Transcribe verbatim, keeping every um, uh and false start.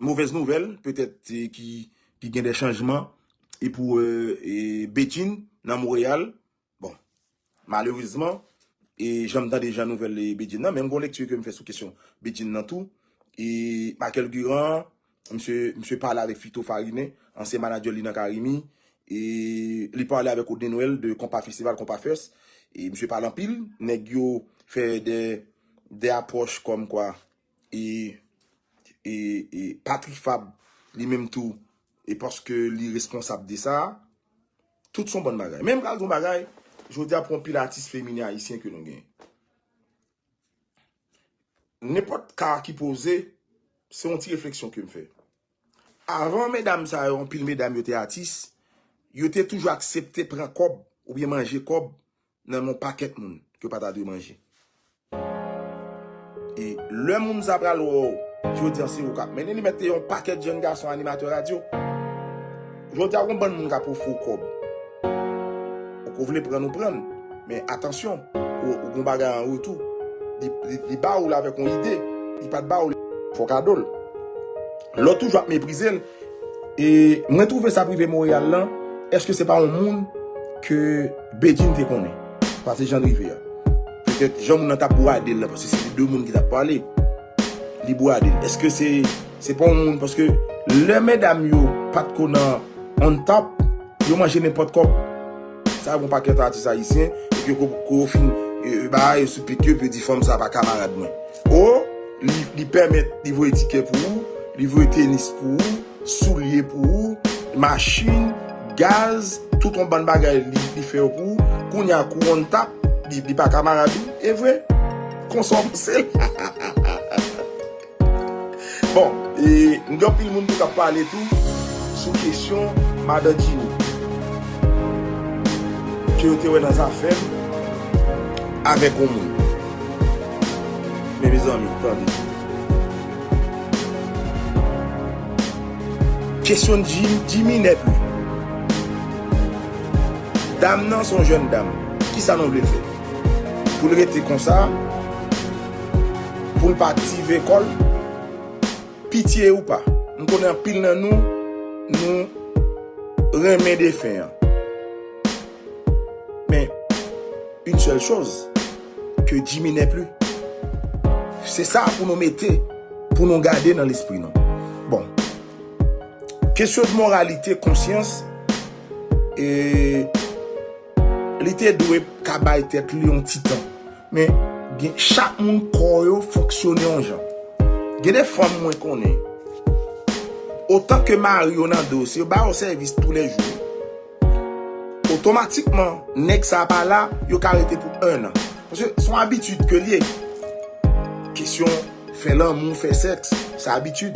Movèz nouvèl, petèt, e, ki, ki gen de chanjman, e pou, e, e, Bedjine nan Monreyal. Bon, malerezman, e jan m tande jan nouvèl, e, Bedjine nan, men m gon lekti ke m fè sou kesyon Bedjine nan tou. E Michael Guerrand, misye, misye pale avèk Fito Farine, ansyen manadjè li nan Carimi, e li pale avèk Odney Noël de Konpa Festival, Konpa Fest, e misye pale anpil, nèg yo fè de, de apwòch kòmkwa, e, e, e Patrick Fabre, li menm tou, e paske li responsab de sa, tout son bann bagay. Men m pral di yon bagay, jodi a pou yon pil atis feminen ayisyen ke nou gen. Nenpòt ka ki poze, se yon ti refleksyon ke m fè. Avan medam sa yo, anpil medam yo te atis, yo te toujou aksepte pran kòb oubyen manje kòb nan men yon pakèt moun ke yo pa ta dwe manje. E lè moun sa pral wè w, jodi a se ou k ap mennen, li mèt te yon pakèt jèn gason animatè radyo. Jodi a gon bann moun k ap ofri w kòb. Ou ko vle pran, ou pran. Men atansyon, ou, ou gon bagay an retou. Li, li, li ba ou l avèk yon ide. Li pa t ba ou l, fè w kado l. Lè w toujou ap meprize l. E mwen twouve sa ap rive Monreyal lan, èske se pa yon moun ke Bedjine te konnen? Pase jan l rive a. Petèt jan moun nan t ap bwade l la, paske se de moun ki t ap pale. Li bwade l. Èske se, se pa yon moun, paske lè medam yo pa t ko nan on top, yo manje nenpòt kòb. Sa yon pakèt atis ayisyen, epi yo ko, ko fin, e, e, ba yo sou pik yo, epi yo di fanm sa pa kamarad mwen. O, li, li pèmèt, li voye tikè pou ou, li voye tenis pou ou, soulye pou ou, machin, gaz, tout yon bann bagay li, li fè yo pou ou. Kounye a kou on tap, li, li pa kamarad ou. E vre? Konsa w panse l? Bon, e m gen anpil moun tou k ap pale tou sou kesyon madan Jimmy ke yo te wè nan zafè m avèk yon moun. Men mezanmi, tande. Kesyon Jim, Jimmy nèt wi. Dam nan se yon jèn dam. Kisa nou vle l fè? Pou l rete konsa? Pou l pa aktive kò l? Pitye ou pa. M konnen anpil nan nou, nou renmen defen an. Men, une seule chose, que Jimmy n'est plus. Se sa pou nou mete, pou nou gade nan lespri nou. Bon. Kesyon de moralite, konsyans, e li te dwe ka bay tèt li yon ti tan. Men, gen, chak moun kò yo fonksyone yon jan. Gen de fanm mwen konnen, otan ke mari yo nan do, se yo ba yo sèvis toulèjou. Otomatikman, nèg sa pa la, yo ka rete pou ennan. Paske se yon abitid ke l ye. Kesyon fè lanmou, fè sèks, se abitid.